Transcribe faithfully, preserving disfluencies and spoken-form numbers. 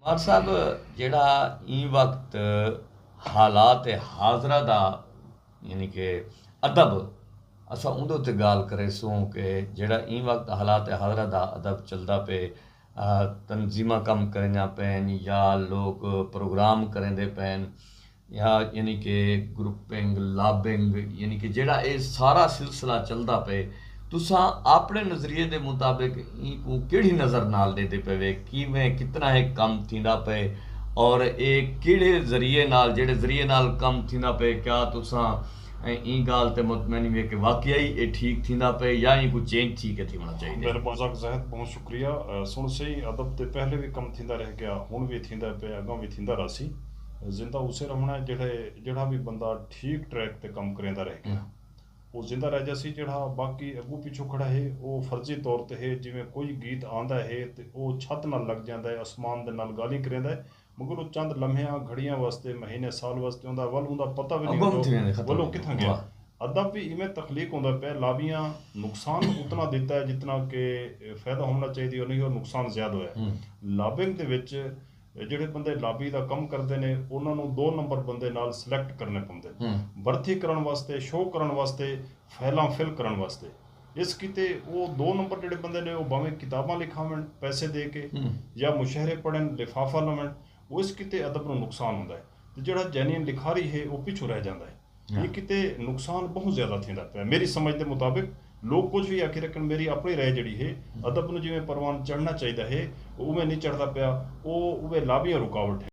عمر صاحب، جیڑھا ایں وقت حالات حاضرہ دا، یعنی کہ ادب، اساں اوندے اتے ڳالھ کریسوں کہ جیڑھا ایں وقت حالات حاضرہ دا ادب چلدا پئے، تنظیماں کم کریندیاں پئن یا لوک پروگرام کریندے پئن، یا یعنی کہ گروپنگ، لابنگ، یعنی کہ جیڑھا اے سارا سلسلہ چلدا پئے، تساں اپݨے نظریے دے مطابق اینکوں کیڑھی نظر نال ݙیہدے پئے وے؟ کیویں، کتنا ہک کم تھیندا پئے، اور اے کیڑھے ذریعے نال، جیڑھے ذریعے نال کم تھیندا پئے، کیا تساں ایں ڳالھ تے مطمئن وے کہ واقعی اے ٹھیک تھیندا پئے یا اینکوں چینج تھی کے تھیوݨا چاہیدے؟ مہربان ذاکر زاہد، بہت شکریہ۔ سݨ سہی، ادب تے پہلے وی کم تھیندا رہ ڳیا، ہݨ وی تھیندا پئے، اڳاں وی تھیندا رہسی۔ زندہ اسے رہوݨا ہے جیڑھے، جیڑھا وی بندہ ٹھیک ٹریک تے کم کریندا رہ ڳیا، او زندہ رہ جاسی۔ جیڑھا باقی اڳوں پچھوں کھڑا ہے، او فرضی طور تے ہے، جیویں کوئی گیت آندا ہے تے او چھت نال لڳ جاندا ہے، اسمان دے نال ڳالھیں کریندا ہے، مگر او چند لمحیاں، گھڑیاں واسطے، مہینے، سال واسطے ہوندا ہے، ول اوندا پتہ وی نئیں ہوندا ول او کتھاں ڳیا۔ ادب وی ایویں تخلیق ہوندا پئے، لابیاں نقصان اتنا ݙتا ہے جتنا کہ فائدہ ہووݨا چاہیدے، او نئیں، او نقصان زیادہ ہویا ہے۔ لابنگ دے وچ جیڑھے بندے لابی دا کم کردے نے، انہاں نوں دو نمبر بندے نال سلیکٹ کرݨے پوندے نے، بھرتی کرݨ واسطے، شو کرݨ واسطے، فائلاں فل کرݨ واسطے۔ اس کیتے او دو نمبر جیڑھے بندے نے، او بھاویں کتاباں لکھاون پیسے دے کے، یا مشاعرے پڑھن، لفافہ لون، او اس کیتے ادب نوں نقصان ہوندا ہے۔ تے جیڑھا جینوئن لکھاری ہے، او پچھوں رہ جاندا ہے۔ ایں کیتے نقصان بہوں زیادہ تھیندا پئے۔ میری سمجھ دے مطابق لوک کجھ وی آکھی رکھن، میری اپݨی رائے جیڑھی ہے، ادب نوں جیویں پروان چڑھݨا چاہیدا ہے، او اوویں نئیں چڑھدا پیا، او اوویں لابیاں رکاوٹ ہے۔